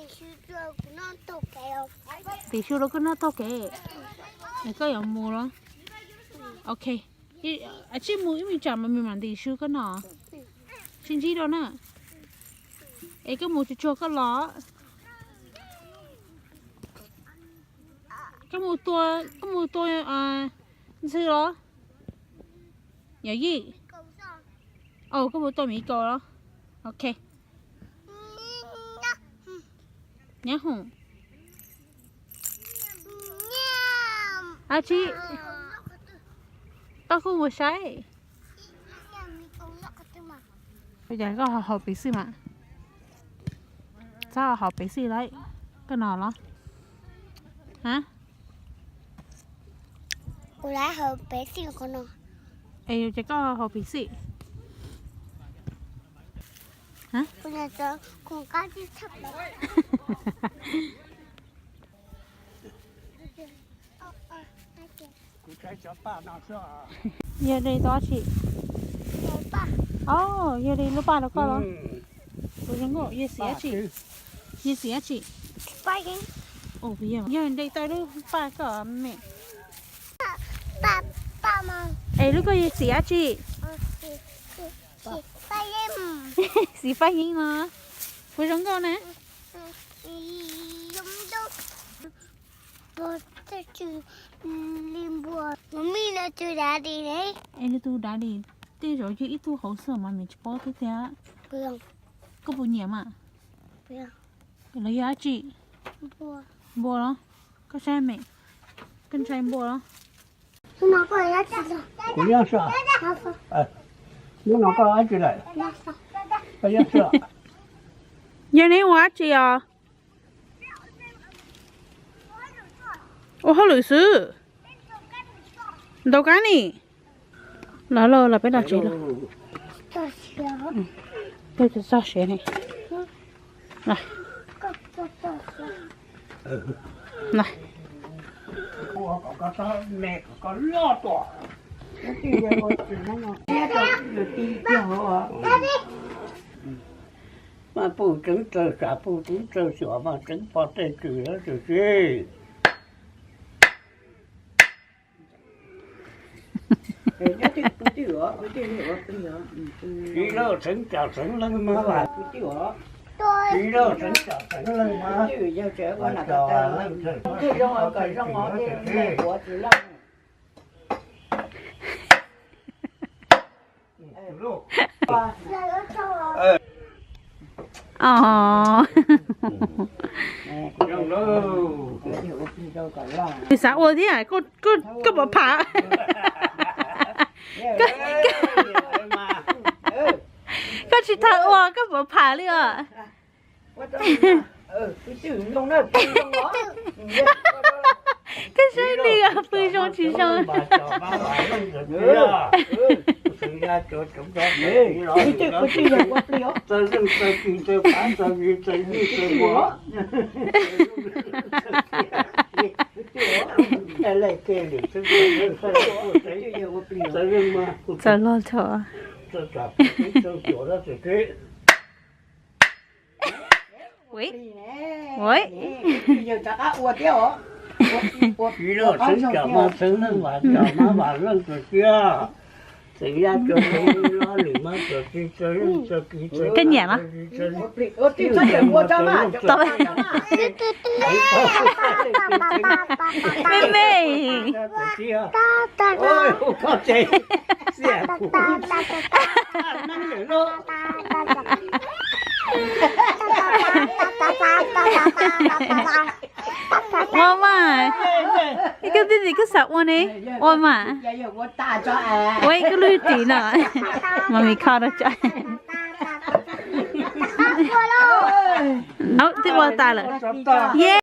Ntim su rau koj noj taug kev. Koj yuav mus los? Ok. Tsij mus ib me tsam mas mej mam ntim su koj noj. Sib ntsib rau na. Es koj mus tsuag tsuag koj los. Koj mus tua, koj mus tua ntxhw los? Yog yij. Au, koj mus tua miv kaus los? Ok. Nyab hoom. Ab tsi. Tau kuj mus saib. Ua cas koj haus pev xij mas? Txhob haus pev xij lawm. Koj no los? Ha? Kuv lawv haus pev xij qhov no. Es yog ces koj haus pev xij. Ha? Yog de tau dab tsi? Au, yog de lub paj rau koj los? Kuv zoo nkauj, yog xiv dab tsi? Yog xiv dab tsi? Yog de tau lub paj koj me. Es lub koj yog xiv dab tsi? Xiv Faj Yeeb no. Kuv zoo nkauj na. Es nws tus daddy tej zaum yog ib tug hauv xwb mas mem tsis paub thiab tiag. Koj puas nyiam mas? Los yog dab tsi? Npua los? Koj saib me, koj ntshai npua los? Kuv nyob sab. Hnub no koj dab tsi lawm? Koj nyob sab. Yog neb ua dab tsi os? Ua hauj lwm xwb. Ntaus kab ni. Los lauj, los peb los tsev lauj. Peb txog siav ne. Los. Mas puj tseev tsaws sam, puj tseev tsaws xyuas mas tseev pov tej kws lawm tsis. Tsis laj tseev cam tseev leej mas, tsis laj tseev cam tseev leej mas, leej tsev, Xav ua thiab, koj puas pham? Koj tsis tau ua koj puas pham li os? Koj saib li os, pw zoo tsis zoo. Txaws los tso. Ui, ui. Koj nyiam los? Me me. Ua mas, koj twb tias koj xav ua ne, ua mas. Ua ib koj lub ris no, mas mi kho rau tso. Au, twb ua tas lawm. Ye.